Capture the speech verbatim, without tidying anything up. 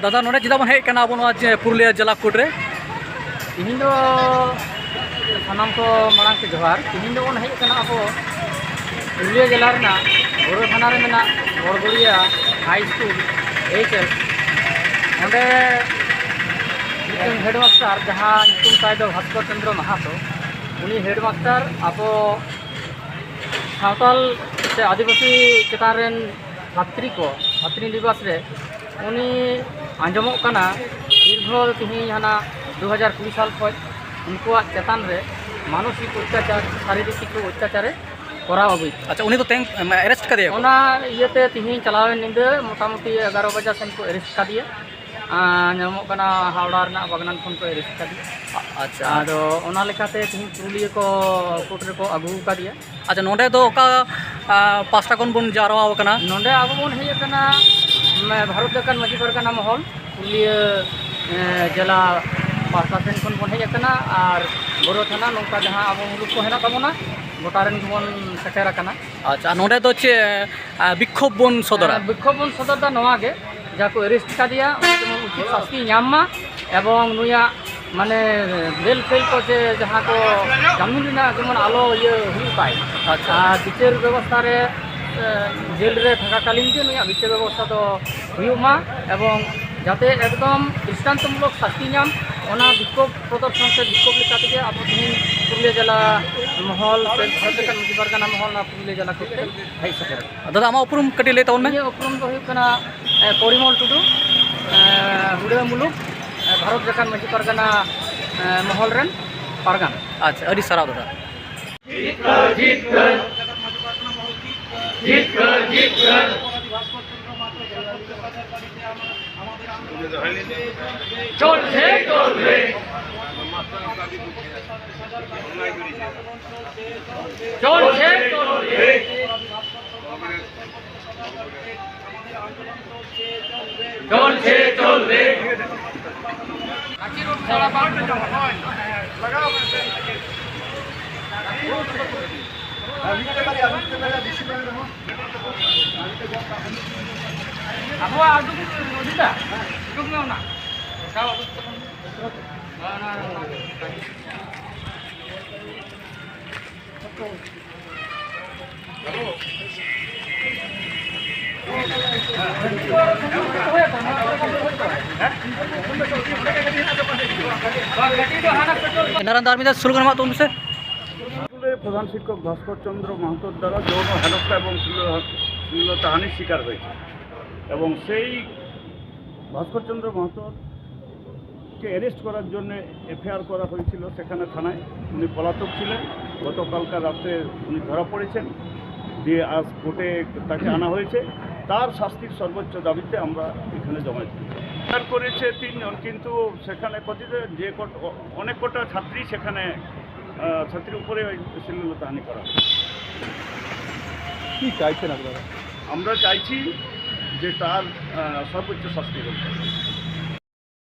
ᱫᱟᱫᱟ, ᱱᱚᱰᱮ ᱪᱮᱫᱟᱜ ᱵᱚᱱ ᱦᱮᱡ ᱟᱠᱟᱱᱟ ᱟᱵᱚ ᱱᱚᱣᱟ ᱡᱮ ᱯᱩᱨᱩᱞᱤᱭᱟᱹ ᱡᱮᱞᱟ ᱠᱳᱨᱴ ᱨᱮ? ᱛᱤᱦᱤᱧ ᱫᱚ ᱥᱟᱱᱟᱢ ᱠᱚ ᱢᱟᱲᱟᱝ ᱛᱮ ᱡᱚᱦᱟᱨ᱾ ᱛᱤᱦᱤᱧ ᱫᱚᱵᱚᱱ ᱦᱮᱡ ᱟᱠᱟᱱᱟ ᱟᱵᱚ ᱯᱩᱨᱩᱞᱤᱭᱟᱹ ᱡᱮᱞᱟ ᱨᱮᱱᱟᱜ ᱵᱳᱨᱳ ᱛᱷᱟᱱᱟ ᱨᱮ ᱢᱮᱱᱟᱜ ᱵᱚᱲᱜᱚᱲᱤᱭᱟ ᱦᱟᱭ ᱥᱠᱩᱞ, ᱮᱭᱤᱪ ᱮᱥ, ᱚᱸᱰᱮ ᱢᱤᱫᱴᱟᱝ ᱦᱮᱰᱢᱟᱥᱴᱟᱨ, ᱡᱟᱦᱟᱸ ᱧᱩᱛᱩᱢ ᱛᱟᱭ ᱫᱚ ᱵᱷᱟᱥᱠᱚᱨ ᱪᱚᱱᱫᱨᱚ ᱢᱟᱦᱟᱛᱚ, ᱩᱱᱤ ᱦᱮᱰᱢᱟᱥᱴᱟᱨ ᱟᱵᱚ ᱥᱟᱶᱛᱟᱞ ᱥᱮ ᱟᱹᱫᱤᱵᱟᱹᱥᱤ ᱪᱮᱛᱟᱱ ᱨᱮᱱ ᱪᱷᱟᱛᱨᱤ ᱠᱚ, ᱪᱷᱟᱛᱨᱤ ᱱᱤᱵᱟᱥ ᱨᱮ ᱩᱱᱤ ᱟᱸᱡᱚᱢᱚᱜ ᱠᱟᱱᱟ ᱫᱤᱨᱜᱷᱚ ᱛᱤᱦᱤᱧ ᱦᱟᱱᱟ ᱫᱩ ᱦᱟᱡᱟᱨ ᱠᱩᱲᱤ ᱥᱟᱞ ᱠᱷᱚᱱ ᱩᱱᱠᱩᱣᱟᱜ ᱪᱮᱛᱟᱱ ᱨᱮ ᱢᱟᱱᱚᱥᱤᱠ ᱚᱛᱛᱟᱪᱟᱨ, ᱥᱟᱨᱤᱨᱤᱠ ᱠᱤᱪᱷᱩ ᱚᱛᱛᱟᱪᱟᱨᱮ ᱠᱚᱨᱟᱣ ᱟᱹᱜᱩᱭᱮᱫ᱾ ᱟᱪᱪᱷᱟ, ᱩᱱᱤ ᱫᱚ ᱛᱮᱦᱮᱧ ᱮᱨᱮᱥᱴ ᱠᱟᱫᱮᱭᱟ ᱠᱚ? ᱚᱱᱟ ᱤᱭᱟᱹᱛᱮ ᱛᱤᱦᱤᱧ ᱪᱟᱞᱟᱣᱮᱱ ᱧᱤᱫᱟᱹ ᱢᱚᱴᱟᱢᱩᱴᱤ ᱮᱜᱟᱨᱚ ᱵᱟᱡᱟ ᱥᱮᱱ ᱠᱚ ᱮᱨᱮᱥᱴ ᱠᱟᱫᱮᱭᱟ᱾ ᱟᱨ ᱧᱟᱢᱚᱜ ᱠᱟᱱᱟ ᱦᱟᱣᱲᱟ ᱨᱮᱱᱟᱜ ᱵᱟᱜᱽᱱᱟᱱ ᱠᱷᱚᱱ ᱠᱚ ᱮᱨᱮᱥᱴ ᱠᱟᱫᱮᱭᱟ᱾ ᱟᱪᱪᱷᱟ᱾ ᱟᱫᱚ ᱚᱱᱟ ᱞᱮᱠᱟᱛᱮ ᱛᱤᱦᱤᱧ ᱯᱩᱨᱩᱞᱤᱭᱟᱹ ᱠᱚ ᱠᱳᱨᱴ ᱨᱮᱠᱚ ᱟᱹᱜᱩ ᱟᱠᱟᱫᱮᱭᱟ᱾ ᱟᱪᱪᱷᱟ, ᱱᱚᱰᱮ ᱫᱚ ᱚᱠᱟ, ᱟ, ᱯᱟᱥᱴᱟ ᱠᱷᱚᱱ ᱵᱚᱱ ᱡᱟᱣᱨᱟ ᱟᱠᱟᱱᱟ? ᱱᱚᱰᱮ ᱟᱵᱚ ᱵᱚᱱ ᱦᱮᱡ ᱟᱠᱟᱱᱟ, ᱢᱮ, ᱵᱷᱟᱨᱚᱛ ᱡᱟᱠᱟᱛ ᱢᱟᱹᱡᱷᱤ ᱯᱟᱨᱜᱟᱱᱟ ᱢᱚᱦᱚᱞ, ᱯᱩᱨᱩᱞᱤᱭᱟᱹ, ᱮ, ᱡᱮᱞᱟ ᱯᱟᱦᱴᱟ ᱥᱮᱱ ᱠᱷᱚᱱ ᱵᱚᱱ ᱦᱮᱡ ᱟᱠᱟᱱᱟ᱾ ᱟᱨ ᱵᱳᱨᱳ ᱛᱷᱟᱱᱟ ᱱᱚᱝᱠᱟ ᱡᱟᱦᱟᱸ ᱟᱵᱚ ᱢᱩᱞᱩᱠ ᱠᱚ ᱦᱮᱱᱟᱜ ᱛᱟᱵᱚᱱᱟ, ᱜᱚᱴᱟ ᱨᱮᱱ ᱜᱮᱵᱚᱱ ᱥᱮᱴᱮᱨ ᱟᱠᱟᱱᱟ᱾ ᱟᱪᱪᱷᱟ, ᱟᱨ ᱱᱚᱰᱮ ᱫᱚ ᱪᱮᱫ, ᱟ, ᱵᱤᱠᱠᱷᱳᱵ ᱵᱚᱱ ᱥᱚᱫᱚᱨᱟ? ᱦᱮᱸ, ᱵᱤᱠᱠᱷᱳᱵ ᱵᱚᱱ ᱥᱚᱫᱚᱨ ᱫᱟ ᱱᱚᱣᱟ ᱜᱮ, ᱡᱟᱦᱟᱸ ᱠᱚ ᱮᱨᱮᱥᱴ ᱠᱟᱫᱮᱭᱟ, ᱩᱱᱤ ᱡᱮᱢᱚᱱ ᱩᱪᱤᱛ ᱥᱟᱥᱛᱤ ᱧᱟᱢ ᱢᱟ, ᱮᱵᱚᱝ ᱱᱩᱭᱟᱜ ᱢᱟᱱᱮ ᱵᱮᱞ ᱯᱷᱮᱞ ᱠᱚ ᱥᱮ ᱡᱟᱦᱟᱸ ᱠᱚ ᱡᱟᱢᱤᱱ ᱨᱮᱱᱟᱜ ᱡᱮᱢᱚᱱ ᱟᱞᱚ ᱤᱭᱟᱹ ᱦᱩᱭᱩᱜ ᱛᱟᱭ᱾ ᱟᱪᱪᱷᱟ᱾ ᱟᱨ ᱵᱤᱪᱟᱹᱨ ᱵᱮᱵᱚᱥᱛᱷᱟ ᱨᱮ, ᱮ, ᱡᱮᱞ ᱨᱮ ᱛᱷᱟᱠᱟᱠᱟᱞᱤᱱ ᱜᱮ ᱱᱩᱭᱟᱜ ᱵᱤᱪᱟᱹᱨ ᱵᱮᱵᱚᱥᱛᱷᱟ ᱫᱚ ᱦᱩᱭᱩᱜ ᱢᱟ, ᱮᱵᱚᱝ ᱡᱟᱛᱮ ᱮᱠᱫᱚᱢ ᱫᱨᱤᱥᱴᱟᱱᱛᱚᱢᱩᱞᱚᱠ ᱥᱟᱥᱛᱤ ᱧᱟᱢ, ᱚᱱᱟ ᱵᱤᱠᱠᱷᱳᱵ ᱯᱨᱚᱫᱚᱨᱥᱚᱱ ᱥᱮ ᱵᱤᱠᱠᱷᱳᱵ ᱞᱮᱠᱟ ᱛᱮᱜᱮ ᱟᱵᱚ ᱛᱮᱦᱮᱧ ᱯᱩᱨᱩᱞᱤᱭᱟᱹ ᱡᱮᱞᱟ ᱢᱚᱦᱚᱞ ᱥᱮ ᱵᱷᱟᱨᱚᱛ ᱡᱟᱠᱟᱛ ᱢᱟᱹᱡᱷᱤ ᱯᱟᱨᱜᱟᱱᱟ ᱢᱚᱦᱚᱞ ᱱᱚᱣᱟ ᱯᱩᱨᱩᱞᱤᱭᱟᱹ ᱡᱮᱞᱟ ᱠᱚᱨᱛᱮ ᱦᱮᱡ ᱥᱮᱴᱮᱨ ᱟᱠᱟᱱᱟ᱾ ᱫᱟᱫᱟ, ᱟᱢᱟᱜ ᱩᱯᱨᱩᱢ ᱠᱟᱹᱴᱤᱡ ᱞᱟᱹᱭ ᱛᱟᱵᱚᱱ ᱢᱮ᱾ ᱤᱧᱟᱹᱜ ᱩᱯᱨᱩᱢ ᱫᱚ ᱦᱩᱭᱩᱜ ᱠᱟᱱᱟ, ᱮ, ᱯᱚᱨᱤᱢᱚᱞ ᱴᱩᱰᱩ, ᱮ, ᱦᱩᱲᱟᱹ ᱢᱩᱞᱩᱠ, ᱮ, ᱵᱷᱟᱨᱚᱛ ᱡᱟᱠᱟᱛ ᱢᱟᱹᱡᱷᱤ ᱯᱟᱨᱜᱟᱱᱟ, ᱮ, ᱢᱚᱦᱚᱞ ᱨᱮᱱ ᱯᱟᱨᱜᱟᱱᱟ᱾ ᱟᱪᱪᱷᱟ, ᱟᱹᱰᱤ ᱥᱟᱨᱦᱟᱣ ᱫᱟᱫᱟ᱾ ᱡᱤᱛᱠᱟᱹᱨ, ᱡᱤᱛᱠᱟᱹᱨ, ᱡᱤᱛᱠᱟᱹᱨ, ᱡᱤᱛᱠᱟᱹᱨ᱾ চলছে, চলবে। চলছে, চলবে। চলছে, চলবে। ᱟᱵᱚᱣᱟᱜ ᱟᱹᱛᱩ ᱠᱚ ᱤᱫᱤᱭᱮᱫᱟ᱾ ᱮᱱᱟᱨᱟᱱ ᱫᱚ ᱟᱨ ᱢᱤᱫ ᱫᱷᱟᱣ ᱥᱩᱨ ᱜᱟᱱ ᱢᱟ ᱛᱩᱢ ᱥᱮ। স্কুলের প্রধান শিক্ষক ভাস্কর চন্দ্র মাহাতোর দ্বারা যৌন হেনস্থা এবং শ্লীল-, শ্লীলতাহানির শিকার হয়েছে এবং সেই ভাস্কর চন্দ্র মাহাতোরকে অ্যারেস্ট করার জন্য এফআইআর করা হয়েছিল সেখানে থানায়। উনি পলাতক ছিলেন। গতকালকার রাত্রে উনি ধরা পড়েছেন, দিয়ে আজ কোর্টে তাকে আনা হয়েছে। তার শাস্তির সর্বোচ্চ দাবিতে আমরা এখানে জমায়েত হয়েছি। গ্রেপ্তার করেছে তিনজন, কিন্তু সেখানে কথিত যে কট-, অনেক কটা ছাত্রী সেখানে, আহ, ছাত্রীর উপরে ওই শ্লীলতাহানি করা হয়েছে। কি চাইছেন আপনারা? আমরা চাইছি যে তার, আহ, সর্বোচ্চ শাস্তি হোক।